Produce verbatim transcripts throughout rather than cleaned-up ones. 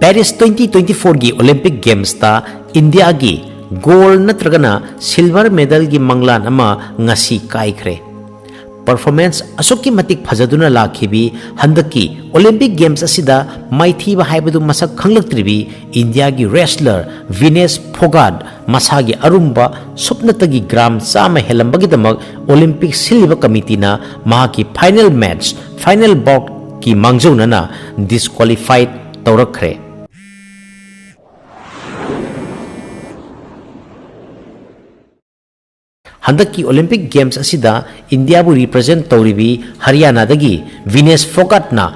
Paris twenty twenty-fourꯒꯤ Olympic Gamesꯇ ꯏꯟꯗꯤꯌꯥꯒꯤ gold ꯅꯠꯇ꯭ꯔꯒꯅ silver medalꯒꯤ ꯃꯪꯂꯥꯟ ꯑꯃ ꯉꯁꯤ ꯀꯥꯏꯈ꯭ꯔꯦ꯫ Performance ꯑꯁꯨꯛꯀꯤ ꯃꯇꯤꯛ ꯐꯖꯗꯨꯅ ꯂꯥꯛꯈꯤꯕꯤ ꯍꯟꯗꯛꯀꯤ Olympic Games ꯑꯁꯤꯗ ꯃꯥꯏꯊꯤꯕ ꯍꯥꯏꯕꯗꯨ ꯃꯁꯛ ꯈꯪꯂꯛꯇ꯭ꯔꯤꯕꯤ ꯏꯟꯗꯤꯌꯥꯒꯤ wrestler ꯚꯤꯅꯦꯁ ꯐꯣꯒꯥꯠ ꯃꯁꯥꯒꯤ ꯑꯔꯨꯝꯕ ꯁꯨꯞꯅꯇꯒꯤ gram ꯆꯥꯝꯃ ꯍꯦꯜꯂꯝꯕꯒꯤꯗꯃꯛ Olympic ꯁꯤꯜꯂꯤꯕ committeeꯅ ꯃꯍꯥꯛꯀꯤ final match, final boutꯀꯤ ꯃꯥꯡꯖꯧꯅꯅ disqualified ꯇꯧꯔꯛꯈ꯭ꯔꯦ꯫ ꯍꯟꯗꯛꯀꯤ Olympic Games ꯑꯁꯤꯗ ꯏꯟꯗꯤꯌꯥꯕꯨ represent ꯇꯧꯔꯤꯕꯤ ꯍꯔꯤꯌꯥꯅꯥꯗꯒꯤ ꯚꯤꯅꯦꯁ ꯐꯣꯒꯥꯠꯅ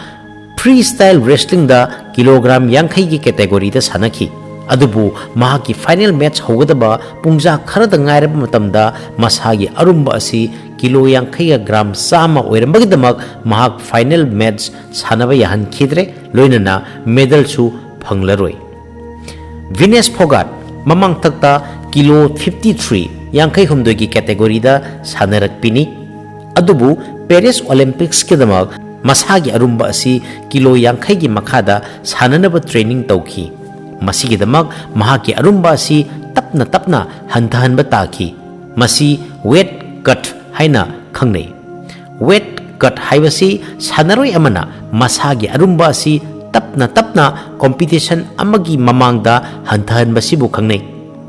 freestyle wrestlingꯗ kilogram ꯌꯥꯡꯈꯩꯒꯤ categoryꯗ ꯁꯥꯟꯅꯈꯤ꯫ ꯑꯗꯨꯕꯨ ꯃꯍꯥꯛꯀꯤ final match ꯍꯧꯒꯗꯕ ꯄꯨꯡꯖꯥ ꯈꯔꯗ ꯉꯥꯏꯔꯕ ꯃꯇꯝꯗ ꯃꯁꯥꯒꯤ ꯑꯔꯨꯝꯕ ꯑꯁꯤ kilo ꯌꯥꯡꯈꯩꯒ gram ꯆꯥꯝꯃ ꯑꯣꯏꯔꯝꯕꯒꯤꯗꯃꯛ ꯃꯍꯥꯛ final match ꯁꯥꯟꯅꯕ ꯌꯥꯍꯟꯈꯤꯗ꯭ꯔꯦ, ꯂꯣꯏꯅꯅ medalꯁꯨ ꯐꯪꯂꯔꯣꯏ꯫ ꯚꯤꯅꯦꯁ ꯐꯣꯒꯥꯠ ꯃꯃꯥꯡꯊꯛꯇ kilo fifty three, ꯌꯥꯡꯈꯩ ꯍꯨꯝꯗꯣꯏꯒꯤ categoryꯗ ꯁꯥꯟꯅꯔꯛꯄꯤꯅꯤ꯫ ꯑꯗꯨꯕꯨ Paris Olympicsꯀꯤꯗꯃꯛ ꯃꯁꯥꯒꯤ ꯑꯔꯨꯝꯕ ꯑꯁꯤ kilo ꯌꯥꯡꯈꯩꯒꯤ ꯃꯈꯥꯗ ꯁꯥꯟꯅꯅꯕ training ꯇꯧꯈꯤ꯫ ꯃꯁꯤꯒꯤꯗꯃꯛ ꯃꯍꯥꯛꯀꯤ ꯑꯔꯨꯝꯕ ꯑꯁꯤ ꯇꯞꯅ ꯇꯞꯅ ꯍꯟꯊꯍꯟꯕ ꯇꯥꯈꯤ꯫ ꯃꯁꯤ weight cut ꯍꯥꯏꯅ ꯈꯪꯅꯩ꯫ Weight cut ꯍꯥꯏꯕꯁꯤ ꯁꯥꯟꯅꯔꯣꯏ ꯑꯃꯅ ꯃꯁꯥꯒꯤ ꯑꯔꯨꯝꯕ ꯑꯁꯤ ꯇꯞꯅ ꯇꯞꯅ competition ꯑꯃꯒꯤ ꯃꯃꯥꯡꯗ ꯍꯟꯊꯍꯟꯕꯁꯤꯕꯨ ꯈꯪꯅꯩ꯫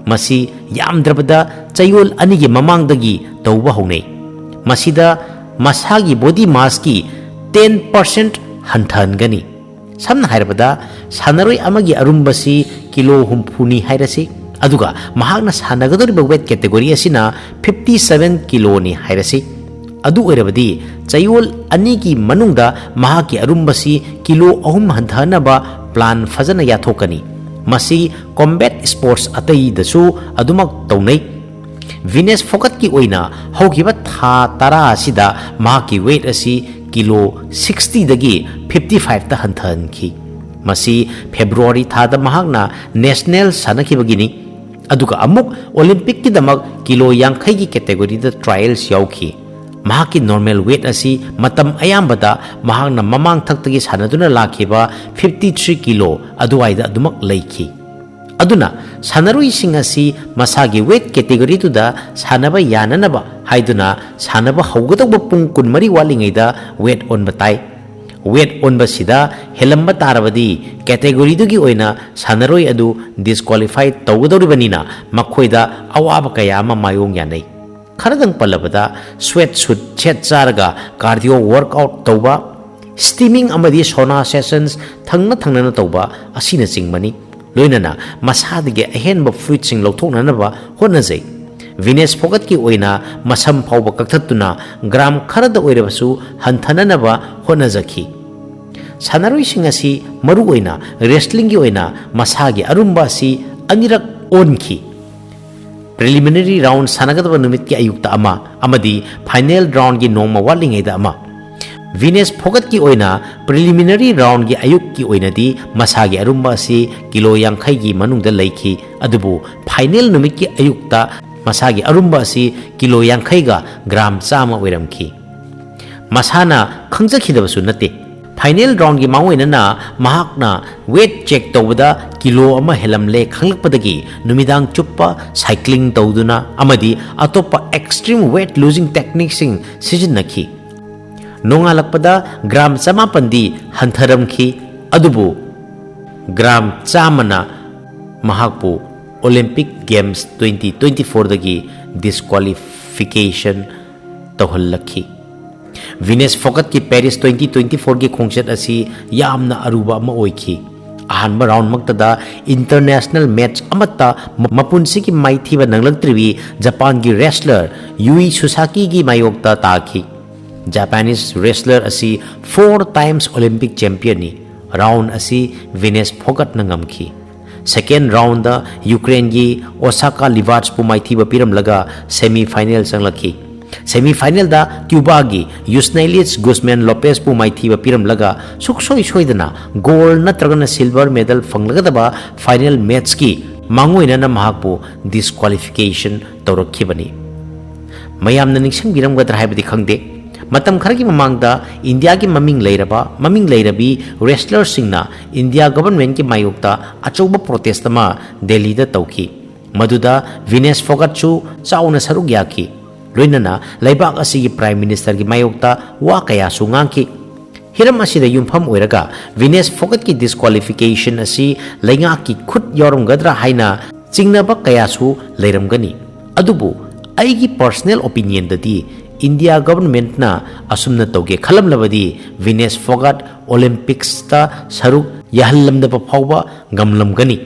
ꯃꯁꯤ ꯌꯥꯝꯗ꯭ꯔꯕꯗ ꯆꯌꯣꯜ ꯑꯅꯤꯒꯤ ꯃꯃꯥꯡꯗꯒꯤ ꯇꯧꯕ ꯍꯧꯅꯩ꯫ ꯃꯁꯤꯗ ꯃꯁꯥꯒꯤ body massꯀꯤ ten percent ꯍꯟꯊꯍꯟꯒꯅꯤ꯫ ꯁꯝꯅ ꯍꯥꯏꯔꯕꯗ, ꯁꯥꯟꯅꯔꯣꯏ ꯑꯃꯒꯤ ꯑꯔꯨꯝꯕꯁꯤ kilo ꯍꯨꯝꯐꯨꯅꯤ ꯍꯥꯏꯔꯁꯤ, ꯑꯗꯨꯒ ꯃꯍꯥꯛꯅ ꯁꯥꯟꯅꯒꯗꯧꯔꯤꯕ weight category ꯑꯁꯤꯅ fifty seven kiloꯅꯤ ꯍꯥꯏꯔꯁꯤ꯫ ꯑꯗꯨ ꯑꯣꯏꯔꯕꯗꯤ ꯆꯌꯣꯜ ꯑꯅꯤꯒꯤ ꯃꯅꯨꯡꯗ ꯃꯍꯥꯛꯀꯤ ꯑꯔꯨꯝꯕꯁꯤ kilo ꯑꯍꯨꯝ ꯍꯟꯊꯍꯟꯅꯕ plan ꯐꯖꯅ ꯌꯥꯊꯣꯛꯀꯅꯤ꯫ ꯃꯁꯤ combat sports ꯑꯇꯩꯗꯁꯨ ꯑꯗꯨꯃꯛ ꯇꯧꯅꯩ꯫ ꯚꯤꯅꯦꯁ ꯐꯣꯒꯠꯀꯤ ꯑꯣꯏꯅ ꯍꯧꯈꯤꯕ ꯊꯥ ꯇꯔꯥ ꯑꯁꯤꯗ ꯃꯍꯥꯛꯀꯤ weight ꯑꯁꯤ kilo sixtyꯗꯒꯤ fifty fiveꯇ ꯍꯟꯊꯍꯟꯈꯤ꯫ ꯃꯁꯤ February ꯊꯥꯗ ꯃꯍꯥꯛꯅ national ꯁꯥꯟꯅꯈꯤꯕꯒꯤꯅꯤ꯫ ꯑꯗꯨꯒ ꯑꯃꯨꯛ Olympicꯀꯤꯗꯃꯛ kilo ꯌꯥꯡꯈꯩꯒꯤ categoryꯗ trials ꯌꯥꯎꯈꯤ꯫ ꯃꯍꯥꯛꯀꯤ normal weight ꯑꯁꯤ ꯃꯇꯝ ꯑꯌꯥꯝꯕꯗ ꯃꯍꯥꯛꯅ ꯃꯃꯥꯡ ꯊꯛꯇꯒꯤ ꯁꯥꯟꯅꯗꯨꯅ ꯂꯥꯛꯈꯤꯕ fifty three ꯀꯤꯂꯣ ꯑꯗꯨꯋꯥꯏꯗ ꯑꯗꯨꯃꯛ ꯂꯩꯈꯤ꯫ ꯑꯗꯨꯅ ꯁꯥꯟꯅꯔꯣꯏꯁꯤꯡ ꯑꯁꯤ ꯃꯁꯥꯒꯤ weight categoryꯗꯨꯗ ꯁꯥꯟꯅꯕ ꯌꯥꯅꯅꯕ ꯍꯥꯏꯗꯨꯅ ꯁꯥꯟꯅꯕ ꯍꯧꯒꯗꯧꯕ ꯄꯨꯡ ꯀꯨꯟꯃꯔꯤ ꯋꯥꯠꯂꯤꯉꯩꯗ weight ꯑꯣꯟꯕ ꯇꯥꯏ꯫ Weight ꯑꯣꯟꯕꯁꯤꯗ ꯍꯦꯜꯂꯝꯕ ꯇꯥꯔꯕꯗꯤ categoryꯗꯨꯒꯤ ꯑꯣꯏꯅ ꯁꯥꯟꯅꯔꯣꯏ ꯑꯗꯨ disqualify ꯇꯧꯒꯗꯧꯔꯤꯕꯅꯤꯅ ꯃꯈꯣꯏꯗ ꯑꯋꯥꯕ ꯀꯌꯥ ꯑꯃ ꯃꯥꯌꯣꯡ ꯌꯥꯅꯩ꯫ ꯈꯔꯗꯪ ꯄꯜꯂꯕꯗ sweat suit ꯁꯦꯠ ꯆꯥꯔꯒ cardio workout ꯇꯧꯕ, steaming ꯑꯃꯗꯤ sauna sessions ꯊꯪꯅ ꯊꯪꯅꯅ ꯇꯧꯕ ꯑꯁꯤꯅꯆꯤꯡꯕꯅꯤ꯫ ꯂꯣꯏꯅꯅ ꯃꯁꯥꯗꯒꯤ ꯑꯍꯦꯟꯕ fluidꯁꯤꯡ ꯂꯧꯊꯣꯛꯅꯅꯕ ꯍꯣꯠꯅꯖꯩ꯫ Vinesh Phogatꯀꯤ ꯑꯣꯏꯅ ꯃꯁꯝ ꯐꯥꯎꯕ ꯀꯛꯊꯠꯇꯨꯅ gram ꯈꯔꯗ ꯑꯣꯏꯔꯕꯁꯨ ꯍꯟꯊꯅꯅꯕ ꯍꯣꯠꯅꯖꯈꯤ꯫ ꯁꯥꯟꯅꯔꯣꯏꯁꯤꯡ ꯑꯁꯤ ꯃꯔꯨꯑꯣꯏꯅ wrestlingꯒꯤ ꯑꯣꯏꯅ ꯃꯁꯥꯒꯤ ꯑꯔꯨꯝꯕ ꯑꯁꯤ ꯑꯅꯤꯔꯛ ꯑꯣꯟꯈꯤ꯫ Preliminary round ꯁꯥꯟꯅꯒꯗꯕ ꯅꯨꯃꯤꯠꯀꯤ ꯑꯌꯨꯛꯇ ꯑꯃ ꯑꯃꯗꯤ final roundꯒꯤ ꯅꯣꯡꯃ ꯋꯥꯠꯂꯤꯉꯩꯗ ꯑꯃ꯫ Vinesh Phogatꯀꯤ ꯑꯣꯏꯅ preliminary roundꯒꯤ ꯑꯌꯨꯛꯀꯤ ꯑꯣꯏꯅꯗꯤ ꯃꯁꯥꯒꯤ ꯑꯔꯨꯝꯕ ꯑꯁꯤ ꯀꯤꯂꯣ ꯌꯥꯡꯈꯩꯒꯤ ꯃꯅꯨꯡꯗ ꯂꯩꯈꯤ, ꯑꯗꯨꯕꯨ final ꯅꯨꯃꯤꯠꯀꯤ ꯑꯌꯨꯛꯇ ꯃꯁꯥꯒꯤ ꯑꯔꯨꯝꯕ ꯑꯁꯤ ꯀꯤꯂꯣ ꯌꯥꯡꯈꯩꯒ gram ꯆꯥꯝꯃ ꯑꯣꯏꯔꯝꯈꯤ꯫ ꯃꯁꯥꯅ ꯈꯪꯖꯈꯤꯗꯕꯁꯨ ꯅꯠꯇꯦ꯫ Final roundꯒꯤ ꯃꯥꯡꯑꯣꯏꯅꯅ ꯃꯍꯥꯛꯅ weight check ꯇꯧꯕꯗ ꯀꯤꯂꯣ ꯑꯃ ꯍꯦꯜꯂꯝꯂꯦ ꯈꯪꯂꯛꯄꯗꯒꯤ ꯅꯨꯃꯤꯗꯥꯡ ꯆꯨꯞꯄ cycling ꯇꯧꯗꯨꯅ ꯑꯃꯗꯤ ꯑꯇꯣꯞꯄ extreme weight losing techniqueꯁꯤꯡ ꯁꯤꯖꯤꯟꯅꯈꯤ꯫ ꯅꯣꯡꯉꯥꯜꯂꯛꯄꯗ gram ꯆꯃꯥꯄꯟꯗꯤ ꯍꯟꯊꯔꯝꯈꯤ, ꯑꯗꯨꯕꯨ gram ꯆꯥꯝꯃꯅ ꯃꯍꯥꯛꯄꯨ Olympic Games twenty twenty fourꯗꯒꯤ disqualification ꯇꯧꯍꯜꯂꯛꯈꯤ꯫ Vinesh Phogatꯀꯤ Paris twenty twenty fourꯒꯤ ꯈꯣꯡꯆꯠ ꯑꯁꯤ ꯌꯥꯝꯅ ꯑꯔꯨꯕ ꯑꯃ ꯑꯣꯏꯈꯤ꯫ ꯑꯍꯥꯟꯕ roundꯃꯛꯇꯗ international match ꯑꯃꯠꯇ ꯃ-, ꯃꯄꯨꯟꯁꯤꯒꯤ ꯃꯥꯏꯊꯤꯕ ꯅꯪꯂꯛꯇ꯭ꯔꯤꯕꯤ ꯖꯄꯥꯟꯒꯤ wrestler Yui Sasakiꯒꯤ ꯃꯥꯌꯣꯛꯇ ꯇꯥꯈꯤ꯫ Japanese wrestler ꯑꯁꯤ four times Olympic championꯅꯤ꯫ Round ꯑꯁꯤ Vinesh Phogatꯅ ꯉꯝꯈꯤ꯫ Second roundꯗ Ukraineꯒꯤ Osaka Livatsꯄꯨ ꯃꯥꯏꯊꯤꯕ ꯄꯤꯔꯝꯂꯒ semi final ꯆꯪꯂꯛꯈꯤ꯫ Semi finalꯗ Cubaꯒꯤ Yusnailis Guzman Lopezꯄꯨ ꯃꯥꯏꯊꯤꯕ ꯄꯤꯔꯝꯂꯒ ꯁꯨꯛꯁꯣꯏ ꯁꯣꯏꯗꯅ gold ꯅꯠꯇ꯭ꯔꯒꯅ silver medal ꯐꯪꯂꯒꯗꯕ final matchꯀꯤ ꯃꯥꯡꯑꯣꯏꯅꯅ ꯃꯍꯥꯛꯄꯨ disqualification ꯇꯧꯔꯛꯈꯤꯕꯅꯤ꯫ ꯃꯌꯥꯝꯅ ꯅꯤꯡꯁꯤꯡꯕꯤꯔꯝꯒꯗ꯭ꯔꯥ ꯍꯥꯏꯕꯗꯤ ꯈꯪꯗꯦ, ꯃꯇꯝ ꯈꯔꯒꯤ ꯃꯃꯥꯡꯗ ꯏꯟꯗꯤꯌꯥꯒꯤ ꯃꯃꯤꯡ ꯂꯩꯔꯕ, ꯃꯃꯤꯡ ꯂꯩꯔꯕꯤ wrestlerꯁꯤꯡꯅ ꯏꯟꯗꯤꯌꯥ governmentꯀꯤ ꯃꯥꯌꯣꯛꯇ ꯑꯆꯧꯕ protest ꯑꯃ ꯗꯦꯜꯂꯤꯗ ꯇꯧꯈꯤ꯫ ꯃꯗꯨꯗ ꯚꯤꯅꯦꯁ ꯐꯣꯒꯠꯁꯨ ꯆꯥꯎꯅ ꯁꯔꯨꯛ ꯌꯥꯈꯤ꯫ ꯂꯣꯏꯅꯅ ꯂꯩꯕꯥꯛ ꯑꯁꯤꯒꯤ Prime Ministerꯒꯤ ꯃꯥꯌꯣꯛꯇ ꯋꯥ ꯀꯌꯥꯁꯨ ꯉꯥꯡꯈꯤ꯫ ꯍꯤꯔꯝ ꯑꯁꯤꯗ ꯌꯨꯝꯐꯝ ꯑꯣꯏꯔꯒ ꯚꯤꯅꯦꯁ ꯐꯣꯒꯠꯀꯤ disqualification ꯑꯁꯤ ꯂꯩꯉꯥꯛꯀꯤ ꯈꯨꯠ ꯌꯥꯎꯔꯝꯒꯗ꯭ꯔꯥ ꯍꯥꯏꯅ ꯆꯤꯡꯅꯕ ꯀꯌꯥꯁꯨ ꯂꯩꯔꯝꯒꯅꯤ꯫ ꯑꯗꯨꯕꯨ ꯑꯩꯒꯤ personal opinionꯗꯗꯤ ꯏꯟꯗꯤꯌꯥ governmentꯅ ꯑꯁꯨꯝꯅ ꯇꯧꯒꯦ ꯈꯜꯂꯝꯂꯕꯗꯤ ꯚꯤꯅꯦꯁ ꯐꯣꯒꯠ Olympicsꯇ ꯁꯔꯨꯛ ꯌꯥꯍꯜꯂꯝꯗꯕ ꯐꯥꯎꯕ ꯉꯝꯂꯝꯒꯅꯤ꯫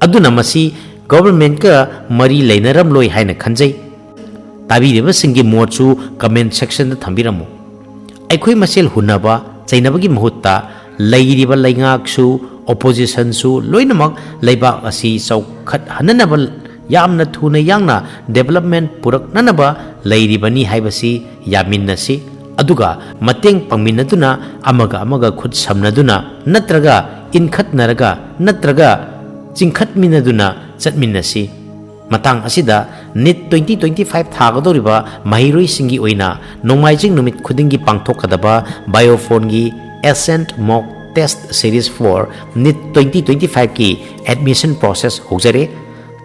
ꯑꯗꯨꯅ ꯃꯁꯤ governmentꯀ ꯃꯔꯤ ꯂꯩꯅꯔꯝꯂꯣꯏ ꯍꯥꯏꯅ ꯈꯟꯖꯩ꯫ ꯇꯥꯕꯤꯔꯤꯕꯁꯤꯡꯒꯤ ꯃꯣꯠꯁꯨ comment sectionꯗ ꯊꯝꯕꯤꯔꯝꯃꯨ꯫ ꯑꯩꯈꯣꯏ ꯃꯁꯦꯜ ꯍꯨꯟꯅꯕ ꯆꯩꯅꯕꯒꯤ ꯃꯍꯨꯠꯇ ꯂꯩꯔꯤꯕ ꯂꯩꯉꯥꯛꯁꯨ, oppositionꯁꯨ ꯂꯣꯏꯅꯃꯛ ꯂꯩꯕꯥꯛ ꯑꯁꯤ ꯆꯥꯎꯈꯠꯍꯟꯅꯅꯕ, ꯌꯥꯝꯅ ꯊꯨꯅ ꯌꯥꯡꯅ development ꯄꯨꯔꯛꯅꯅꯕ ꯂꯩꯔꯤꯕꯅꯤ ꯍꯥꯏꯕꯁꯤ ꯌꯥꯃꯤꯟꯅꯁꯤ꯫ ꯑꯗꯨꯒ ꯃꯇꯦꯡ ꯄꯥꯡꯃꯤꯟꯅꯗꯨꯅ, ꯑꯃꯒ ꯑꯃꯒ ꯈꯨꯠ ꯁꯝꯅꯗꯨꯅ, ꯅꯠꯇ꯭ꯔꯒ ꯏꯟꯈꯠꯅꯔꯒ, ꯅꯠꯇ꯭ꯔꯒ ꯆꯤꯡꯈꯠꯃꯤꯟꯅꯗꯨꯅ ꯆꯠꯃꯤꯟꯅꯁꯤ꯫ ꯃꯇꯥꯡ ꯑꯁꯤꯗ NEET twenty twenty-five ꯊꯥꯒꯗꯧꯔꯤꯕ ꯃꯍꯩꯔꯣꯏꯁꯤꯡꯒꯤ ꯑꯣꯏꯅ ꯅꯣꯡꯃꯥꯏꯖꯤꯡ ꯅꯨꯃꯤꯠ ꯈꯨꯗꯤꯡꯒꯤ ꯄꯥꯡꯊꯣꯛꯀꯗꯕ BIOFONꯒꯤ Ascent Mock Test Series for NEET twenty twenty-fiveꯀꯤ admission process ꯍꯧꯖꯔꯦ꯫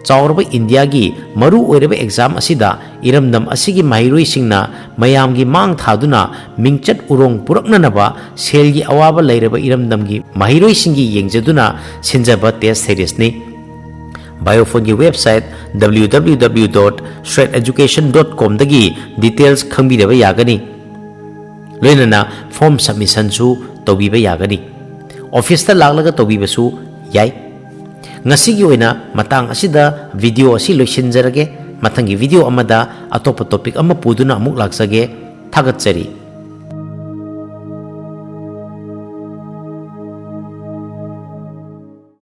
ꯆꯥꯎꯔꯕ ꯏꯟꯗꯤꯌꯥꯒꯤ ꯃꯔꯨ ꯑꯣꯏꯔꯕ exam ꯑꯁꯤꯗ ꯏꯔꯝꯗꯝ ꯑꯁꯤꯒꯤ ꯃꯍꯩꯔꯣꯏꯁꯤꯡꯅ ꯃꯌꯥꯝꯒꯤ ꯃꯥꯡ ꯊꯥꯗꯨꯅ ꯃꯤꯡꯆꯠ ꯎꯔꯣꯡ ꯄꯨꯔꯛꯅꯅꯕ ꯁꯦꯜꯒꯤ ꯑꯋꯥꯕ ꯂꯩꯔꯕ ꯏꯔꯝꯗꯝꯒꯤ ꯃꯍꯩꯔꯣꯏꯁꯤꯡꯒꯤ ꯌꯦꯡꯖꯗꯨꯅ ꯁꯤꯟꯖꯕ test seriesꯅꯤ꯫ BIOFONꯒꯤ website www.shrededucation.comꯗꯒꯤ details ꯈꯪꯕꯤꯔꯕ ꯌꯥꯒꯅꯤ꯫ ꯂꯣꯏꯅꯅ form submissionꯁꯨ ꯇꯧꯕꯤꯕ ꯌꯥꯒꯅꯤ꯫ Officeꯇ ꯂꯥꯛꯂꯒ ꯇꯧꯕꯤꯕꯁꯨ ꯌꯥꯏ꯫ ꯉꯁꯤꯒꯤ ꯑꯣꯏꯅ ꯃꯇꯥꯡ ꯑꯁꯤꯗ video ꯑꯁꯤ ꯂꯣꯏꯁꯤꯟꯖꯔꯒꯦ꯫ ꯃꯊꯪꯒꯤ video ꯑꯃꯗ ꯑꯇꯣꯞꯄ topic ꯑꯃ ꯄꯨꯗꯨꯅ ꯑꯃꯨꯛ ꯂꯥꯛꯆꯒꯦ꯫ ꯊꯥꯒꯠꯆꯔꯤ꯫